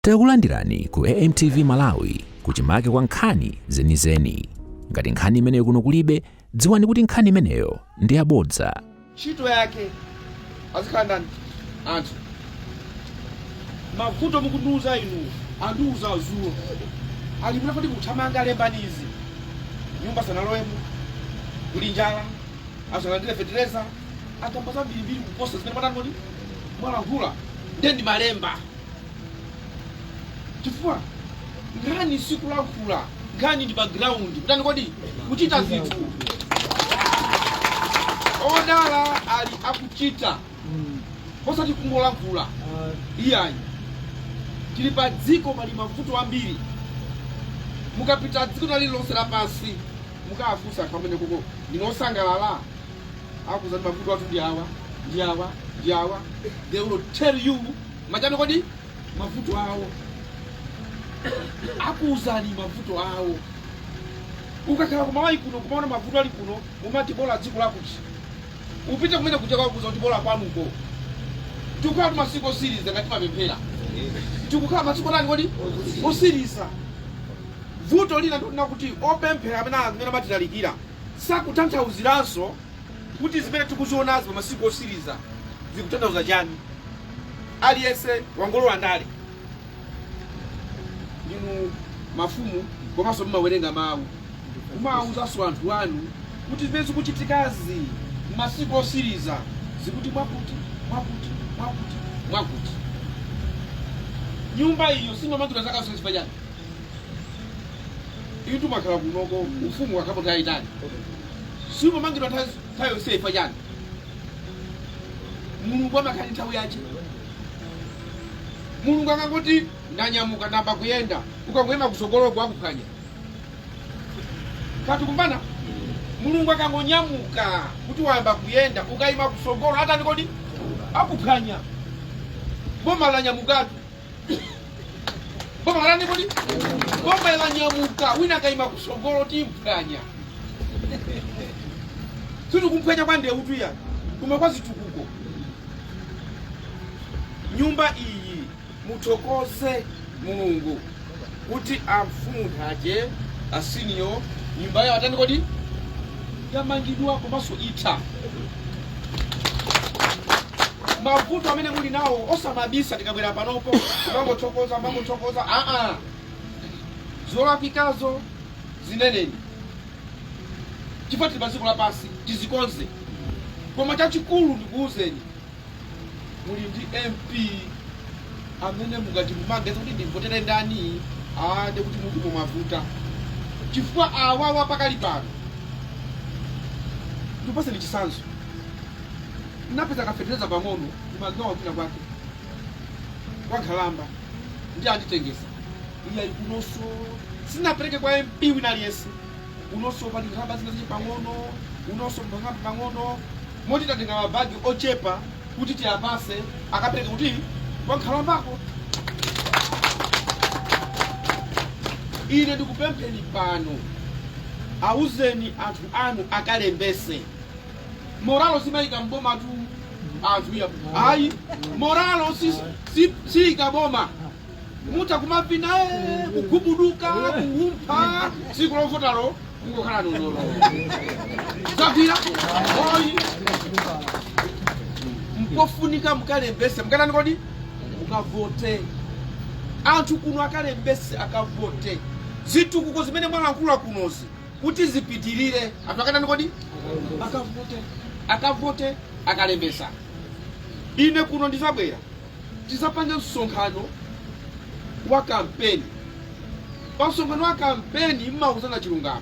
Takulandirani ku AMTV Malawi, kuchimake kwa nkhani zenizeni. Ngati nkhani imeneyo kuno kulibe, dziwani kuti nkhani imeneyo ndi yabodza. Ntchito yake azikhala ndani? Anthu mavuto mukundiuza inu, andiuza zulo ali munafoti mukuthamanga, lembanizi, nyumba sanalowemo, kuli njala, asalandire fetereza, akamba zambirimbiri kuposa zimene mwatani kodi mwalankhula. Ndiye ndimalemba chifukwa nkhani sikulankhula, nkhani ndi pa ground kutani kodi kuchita zinthu. Odala ali akuchita, osati kungolankhula iyayi. Tili pa dziko, pali mavuto ambiri. Mukapita dziko lililonse lapansi, mukawafunsa anthu amene koko ndinosangalala, akuuzani mavuto athu ndi awa, ndi awa, ndi awa. They will tell you machani kodi mavuto awo, akuuzani mavuto awo. Ukakhala kumalawi kuno, kumaona mavuto ali kuno, mumati bola dziko lakuti upite kumene kuja, kwakuza kuti bola kwanuko. Tikukhala tu masiku osiriza. Ngati mapemphera, tikukhala masiku tani kodi osiriza. Vuto lina ndikunena kuti opemphera amene amatilalikira sakutanthauziranso kuti zimene tikuzionazi pa masiku osiriza zikutanthauza chani. Aliyense wangolowa ndale. Ndinu mafumu komanso mumawerenga mawu, mumawuzanso anthu anu kuti zimene zikuchitikazi masiku osiriza zikuti mwakuti, mwakuti, mwakuti, mwakuti. Nyumba iyo simamangidwa zaka zonse pachani. Inu tumakhala kunoko, ufumu wakhapo nthawi yayitali, simamangidwa nthawi yonse ifa chani? Mulungu amakhala ndi nthawi yache. Mulungu akangoti ndanyamuka, ndamba kuyenda, ukangoyima kusogoloko akuphwanya. Kati kumbana Mulungu akangonyamuka kuti wayamba kuyenda, ukayima kusogolo atani kodi? Akuphwanya. Boma lanyamukatu, boma lani kodi, boma lanyamuka, wina akayima kusogolo timphwanya. Sitikumphwanya kwa ndewu tuya, koma kwa zitukuko. Nyumba iyi, muthokoze Mulungu kuti amfumu Nthache a senior, nyumba yawo atani kodi yamangidwa komanso itha. Mavuto amene muli nawo osamabisa. Tikabwera panopo mangothokoza, mangothokoza, aa, zolakwikazo zineneni, chifukwa tili pa dziko lapansi, tizikonze. Koma chachikulu ndikuwuzeni, muli ndi MP amene mukati mumageza kuti ndimvotere ndani, ande kuti mutu mumavuta, chifukwa awawa pakali pano. Ndipaseni chitsanzo. Napeza kafetereza pang'ono, ndimagawa kwina kwake kwa nkhalamba, ndi anditengesa iyayi. Kunonso sinapereke kwa MP wina aliyense. Kunonso pali nkhalamba zina zichi pang'ono, unonso nkhalamba pang'ono, moti tatenga mabagi ochepa kuti tiyapase akapereke kuti kwa nkhalambako. Ine ndikupempheni pano, auzeni anthu anu akalembese. Moralo simayika mboma tu anthu ya ayi, moralo siyika boma. Mutha kumapina, kugubuduka, kuumpha, tsiku lovotalo kungokhala nonono, zagwira oyi. Mpofunika mukalembese, mukatani kodi, mukavote. Anthu kuno akalembese, akavote. Zitukuko zimene mwalankhula kunozi kuti zipitirire, anthu akatani kodi? Akavote, akavote, akalembesa. Ine kuno ndizabwera, tizapange msonkhano wa kampeni. Pa msonkhano wa kampeni mmauzana chilungamo.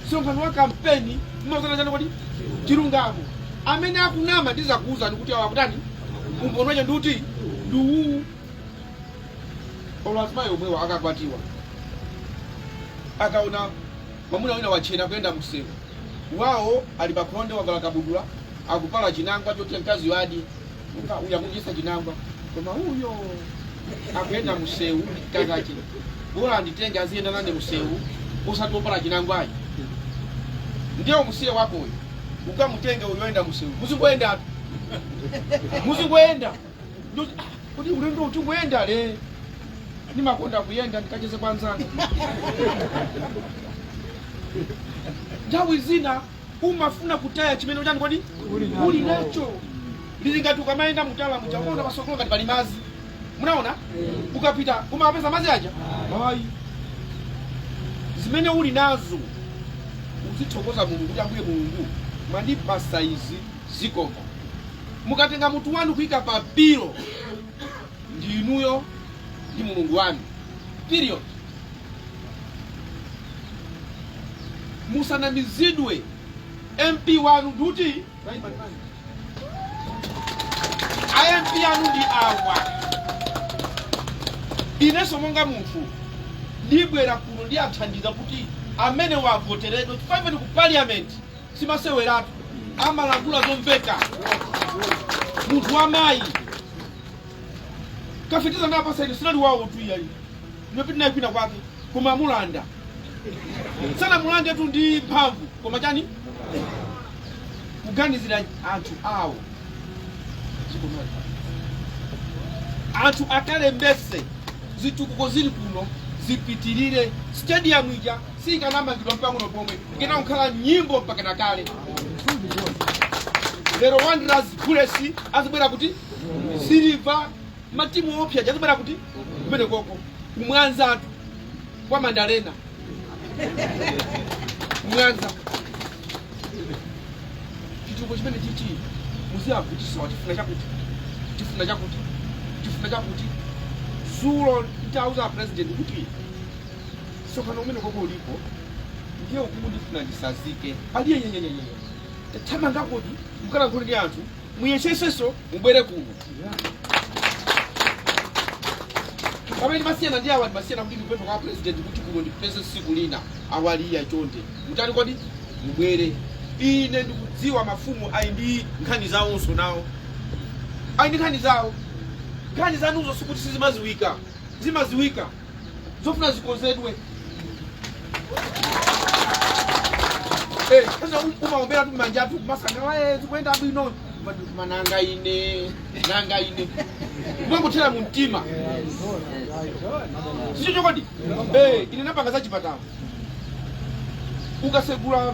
Msonkhano wa kampeni mmauzana chani kodi? Chilungamo. Amene akunama ndizakuuzani kuti awa akutani, umboni wache ndiuti, ndiuwu. Olo azimayi omwewa akakwatiwa, akaona mwamuna wina wachena kuyenda msewu wawo, ali pakhonde, wavala kabudula, akupala chinangwa choti mkaziyo adye, unga uyu akudyesa chinangwa, koma uyo akuyenda msewu mkazache, bola anditenge aziyenda nane msewu, osati wopala chinangwayi. Ndiye umusiye wakoyo, ukamutenge uyo oyenda msewu, muzingoyendatu, muzingoyenda. Ndoti, ah, Kuti ulendo utingoyenda le, ndimakonda kuyenda ndikacheze kwa anzanga. Nthawi zina umafuna kutaya chimene uchani kodi uli nacho. Lili ngati ukamayenda mutala muja, umaona pasogolo ngati pali mazi. Munaona ukapita umapeza mazi aja? Ayi, zimene uli nazo uzithokoza Mulungu kuti, "Ambuye Mulungu, mwandipasa izi, zikomo." Mukatenga mutu wanu kuyika pa pillow, ndinuyo ndi Mulungu wanu, period. Musanamizidwe. MP wanu nduti? A MP anu ndi awa. Inenso monga munthu ndibwera kuno, ndiyathandiza kuti amene wavoteredwe, chifukwa even ku parliament simaseweratu, amalankhula zomveka. Munthu wamayi kafetiza napasa ine sinali wawo tu, iyayi, ndinapita naye kwina kwake, koma amulanda. Sanamulande tu ndi mphamvu, koma chani? Kuganizira anthu awo. Anthu akalembese, zitukuko zili kuno zipitirire. Stadium ija sikanamangidwa mpang'ono pomwe, ikena kukhala nyimbo mpaka na kale. Lero Wanderers, Bullets azibwera kuti, Silver, matimu opya azibwera kuti kumene koko kumwanza anthu kwa Mandalena kumwanza. Chitukuko chimene chichi muziyavutisowa. Tifuna chakuti, tifuna chakuti, tifuna chakuti. Zulo ntauza president kuti msonkhano umene koko ulipo ndiye ukumu, ndifuna ndisazike aliye nyenyenyenye, tathamanga kodi mukalankhule ndi anthu, muyesesenso mubwere kuno. Pamene timasiyana ndi awa, timasiyana kuti ndikupempha kwa president kuti kuno ndipeze siku lina. Awaliya, chonde mutani kodi mubwere. Ine ndikudziwa mafumu ali ndi nkhani zawonso, nawo ali ndi nkhani zawo. Nkhani zanuzo sikuti sizimaziwika, zimaziwika, zofuna zikonzedwe. Sasa umaombera tu manja tu kumasangala, zikuyenda bwino. Koma nanga ine, nanga ine, kumangothera mu mtima sicho chokodi. Ine napanga za chipatala, ukasegula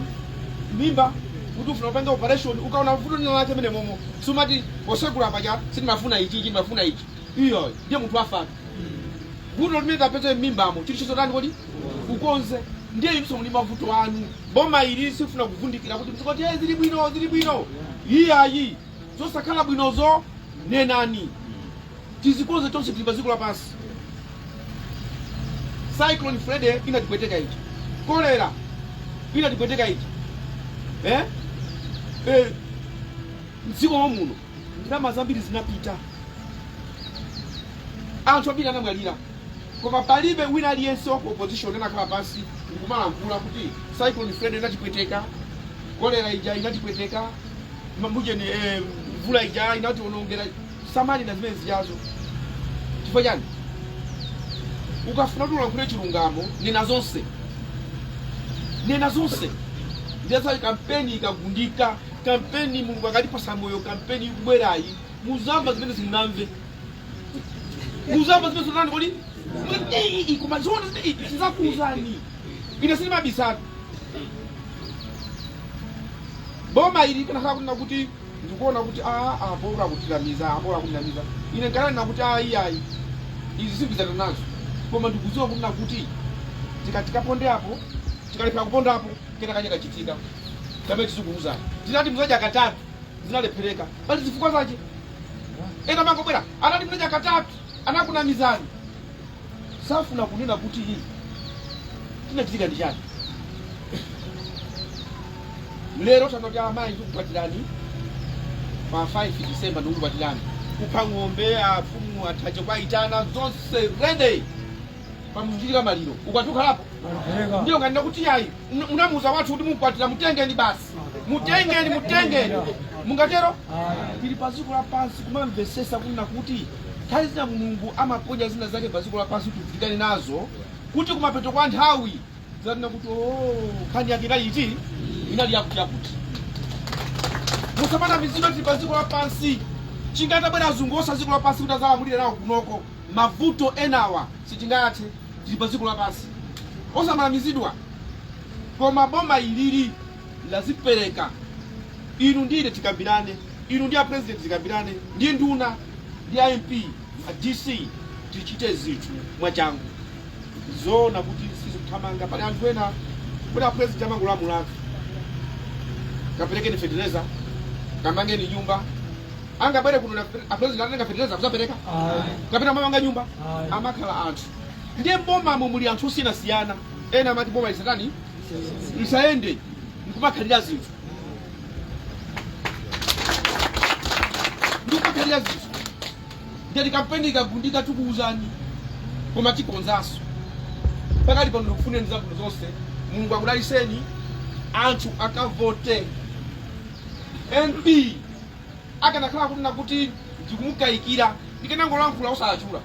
mimba kuti ufuna kupanga operation, ukaona vuto lina lake mene momo, sumati posegula paja sindimafuna ichi, ichi ndimafuna ichi. Iyo ndiye munthu afatu. Vuto limene tapeze m'mimbamo chilichonse tani kodi ukonze. Ndiye inunso muli mavuto anu. Boma ili sifuna kuvundikira kuti mzikoti, "Eh, zili bwino, zili bwino." Iyayi, zosakhala bwinozo nenani, tizikonze tonse. Tili pa dziko lapansi. Cyclone Freddy inatipweteka ichi, kolera inatipweteka ichi, eh? Mdziko muno ndalama zambiri zinapita, anthu ambiri anamwalira, koma palibe wina aliyense wa ku opposition anakhala pansi ndikumalankhula kuti Cyclone Freddy inatipweteka, kolera ija inatipweteka, mambujeni, mvula ija inationongera. Samali na zimene zijazo. Chifukwa chani? Ukafuna kuti ulankhule chilungamo, nena zonse, nena zonse. Ndiyasali kampeni ikagundika, kampeni, Mulungu akatipasa moyo, kampeni ikubwerayi muzamva zimene simunamve, muzamva zimene sunani kodi koma zoona tizakuuzani. Ine sindimabisatu. Boma ili kanakhala kunena kuti ndikuona kuti abola kutinamiza, abola kutinamiza, ine nkananena kuti ayi, ayi, izi sipizana nazo. Koma ndikudziwa kunena kuti tikati apo, tikalephera kupondapo, kena kache kachitika kamene tizikuuzani. Tinati muzadya katatu, zinalephereka, pali zifukwa zache. Ena mangobwera anati muzadya katatu, anakunamizani, safuna kunena kuti chinachitika ndi chani. Lero tanoti amayi ndikupatirani pa 5 December, ndikukupatirani, kupha ng'ombe, afumu athache kwaitana, zonse ready. Pamuchitika maliro ukwati ukhalapo, ndiyo nganena kuti yayi, munamuuza wathu kuti mukwatira, mutengeni basi, mutengeni, mutengeni, mungatero? Tili pa dziko lapansi, kumamvesesa kunena kuti nthawi zina Mulungu amaponya zina zake pa dziko lapansi kuti tivutikane nazo, kuti kumapeto kwa nthawi zanena kuti, "Oh, nkhani yake inali iti, inali yakuti yakuti." Musamanamizidwe, tili pa dziko lapansi. Chingatabwera azungu osa dziko lapansi kuti azalamulire nawo kunoko, mavuto enawa sitingathe. Tili pa dziko lapansi, osamalamizidwa. Koma boma ilili lazipereka. Inu ndine tikambirane, inu ndi a president tikambirane, ndi nduna, ndi a MP, a DC, tichite zinthu mwachangu. Zoona kuti sizikuthamanga. Pali anthu ena kuti a president amangolamulatu, kaperekeni fetereza, kamangeni nyumba. Angabwere kuno a president atenga fetereza kuzapereka kapena amamanga nyumba? Amakhala anthu. Ndiye mbomamo muli anthu osiyanasiyana. Ena amati boma lisatani, lisayende, nkumakhalira zinthu, ndikumakhalira zinthu. Ndiyati kampeni ikagundika tikuwuzani, koma tikonzanso. Pakali pano ndikufuneni zabwino zonse. Mulungu akudaliseni. Anthu akavote MP. Akanakhala kunena kuti ndikumukayikira, ndikanangolankhula osalachula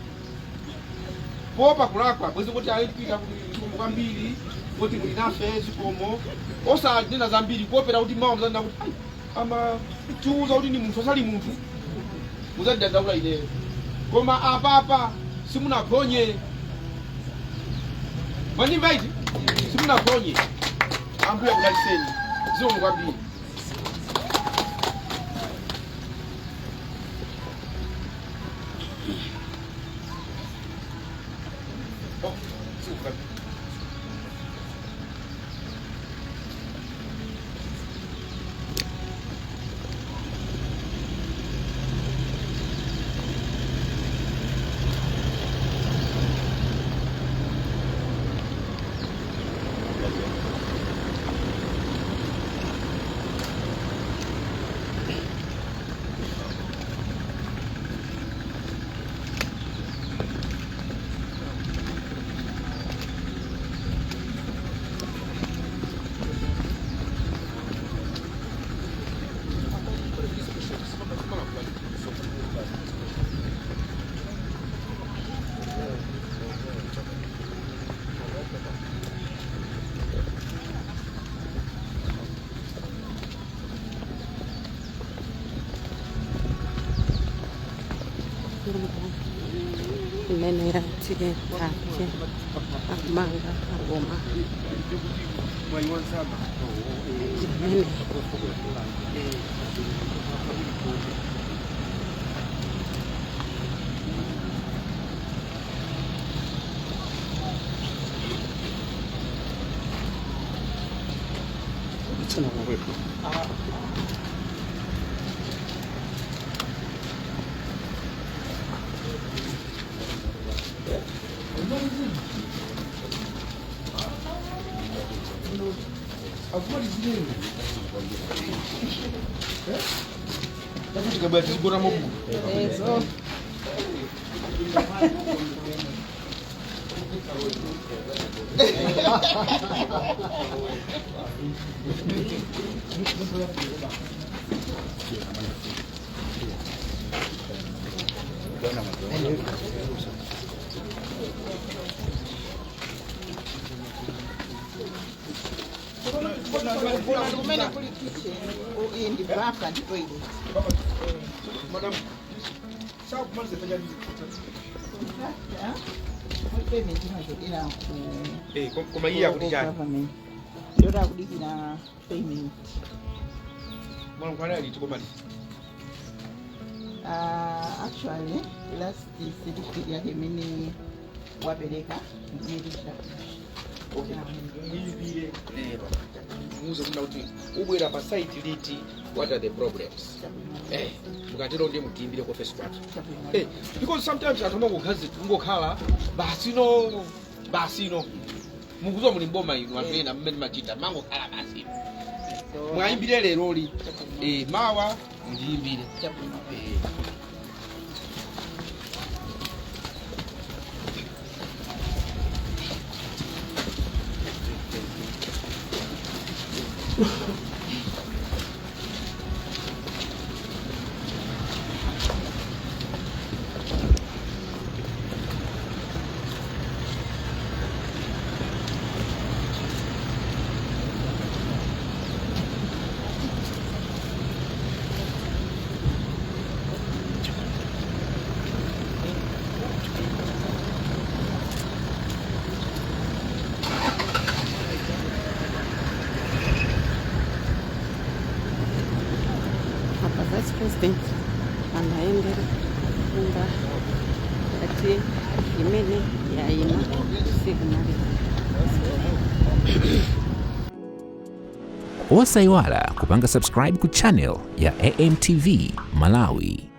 poopa kulakwa. Bwezi kuti a MP kuti zikomo kwambiri kuti muli nafe, zikomo, osanena zambiri kuopera kuti mawa muzanena kuti ai, amatiuza kuti ni munthu osali munthu, muzandidandaula ineyo. Koma apapa simunaphonye, mwandimva iti? Simunaphonye. Ambuye akudaliseni. Zikomo kwambiri. Oh, zikomo kwambiri. Imene yatike ake akumanga aboma imene. Tikabwera tizigona mobuno. Ezo. Kumene kuli kitchen, iyi ndi bafa ndi toilet. Madam, sakumaliza pachani? Kuli payment imachokera ku Eh, koma iye akuti chani? Government. Yoti akudikira payment. Mwalankhwala liti komaliza? Actually, last certificate yake imene wapereka ndimene. Okay, muyimbire lero, muuze kuna kuti ubwera pa site liti, what are the problems. Mukatero ndiye mutiyimbire ku office kwathu. Because sometimes anthu amangokhazi kungokhala basi no, basi no. Mukuziwa muli mboma inu, anthu ena mmene machita mangokhala basi. Mwayimbire leroli, mawa mundiyimbire. Vice President anayendera nyumba ati imene yayima sikunali. Osayiwala kupanga subscribe ku channel ya AMTV Malawi.